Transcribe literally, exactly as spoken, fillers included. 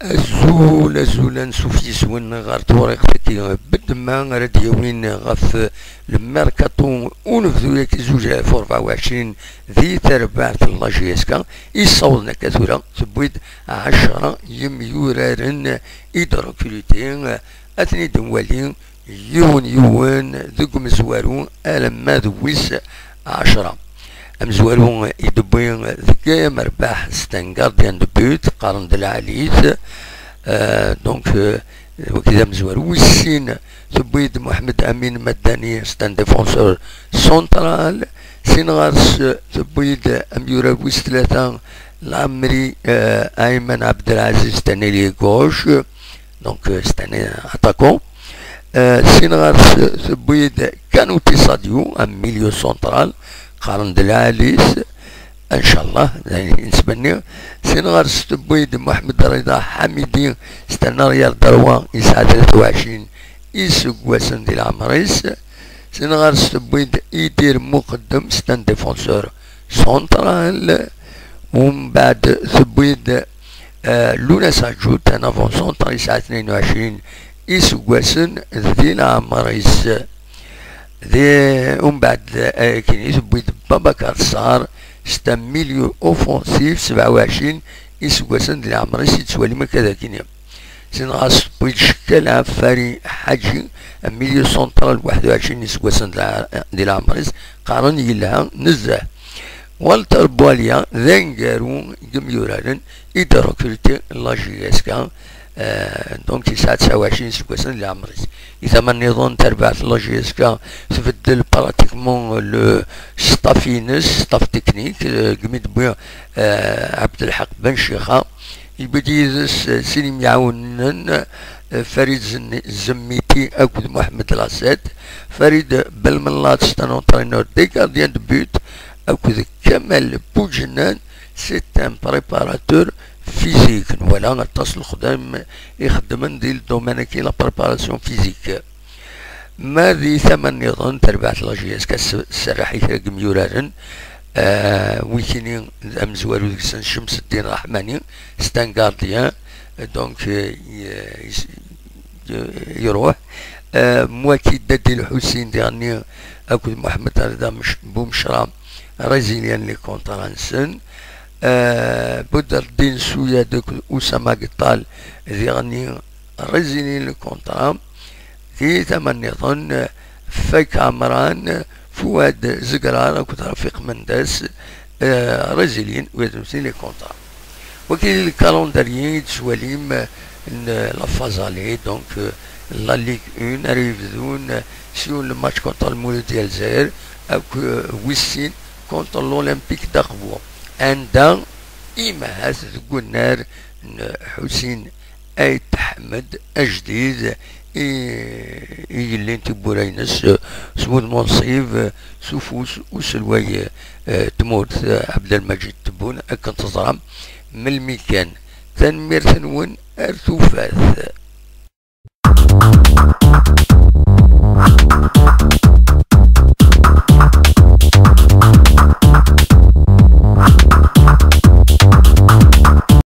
Azul, azul, ansuf yes-wen ɣer tewriqt-agi n ddemma ara d-yawin ɣef lmerkaṭu unebdu-agi zuǧ alaf u rebɛa u ɛecrin di terbaɛt n la J S K. Yessawḍen akka tura, tewwi-d ɛecra yemyuraren i d-rekruti, ad ten-id-nwali yiwen yiwen deg umezwaru alamma d wis ɛecra. Amezwaru i d-wwi deg amerbaḥ, c'est un gardien de but, qqaren-d lɛali-t. Euh, donc, euh, wagi d amezwaru. Wis sin, tewwi-d Mohamed Amin Madani, c'est un défenseur central. Sin ɣer-s, tewwi-d amyurar wis tlata, Lamri, euh, Ayman Abdelaziz, c'est un ailier gauche. Donc, euh, c'est un attaquant. Euh, sin ɣer-s, tewwi-d Kanouté Sadio, un milieu central, qqaren-d lɛali-s, inchallah, d ayen i nettmenni. Sin ɣer-s, tewwi-d Mohamed Rida Hamidi, c'est un arrière droit, yesɛa tlata u ɛecrin iseggasen di leɛmer-is. Sin ɣer-s, tewwi-d Idir Muqeddem, c'est un défenseur central. Umbeɛd, tewwi-d, euh, Luna Sajout, un avant-centre, yesɛa tnayen u ɛecrin iseggasen di leɛmer-is. Di, umbeɛd, euh, akini, tewwi-d Babacar Sarr, c'est un milieu offensif, sebɛa u ɛecrin iseggasen di leɛmer-is, yettwalim akka d akini. Sin ɣer-s, tewwi-d Cekkala Fari Ḥaǧi, un milieu central, waḥed u ɛecrin iseggasen di leɛmer-is, qqaren yelha nezzeh. Walter Boualia d aneggaru n yemyuraren i d-rekruti la J S K, euh, donc yesɛa tesɛa u ɛecrin iseggasen di leɛmer-is. Di tama nniḍen, tarbaɛt n la J S K tbeddel pratiquement le staff-ines, staff technique, euh, deg mi d-wwi, euh, Abdelhaq Ben Chixa, yewwi-d yid-s, euh, sin imɛawnen, euh, Farid Zen-, Zemmiti akked Mohamed Lasset. Farid Belmellat, c'est un entraîneur des gardiens de but, akked Kamal Boujenan, c'est un préparateur physique. Voilà, aṭas n lexdam ixeddmen di le domaine-agi, la préparation physique. Ma di tama nniḍen, tarbaɛt n la J S K s-, serreḥ i kra n yemyuraren, euh, wikini d amezwaru deg-sen Cemseddin Raḥmani, c'est un gardien, donc, euh, y-, y-, y-, iruḥ. Euh, Mwaki Dadi Lḥusin diɣenni akked Mohamed Rida Mec-, Boumecra, résilian les contrats-nsen. Euh, Bouderdine Souyad akked Oussama Guettal diɣenni résilian les contrats. Di tama nniḍen, Fek Amran, Fouad Zegrar akked Rafiq Mendes, euh, résilian, wid nutni les contrats. Wagi d le calendrier i d-tettwalim, euh, n la phase aller, donc, euh, la Ligue un ara yebdun, euh, s yiwen le match contre Lmulud Dya Lezzayer, akked, euh, wis sin contre l'Olympique d'Aqbou. Anda i mahat deg unnar n Ḥusin Ayt Ḥmed ajdid i, i yellin tiwwura-ines, eh, s wudem unṣib, eh, s ufus uselway, eh, n tmurt, eh, Ɛebdelmajid Tebboune, akken teẓram melmi kan. Tanemmirt-nwen, ar tufat.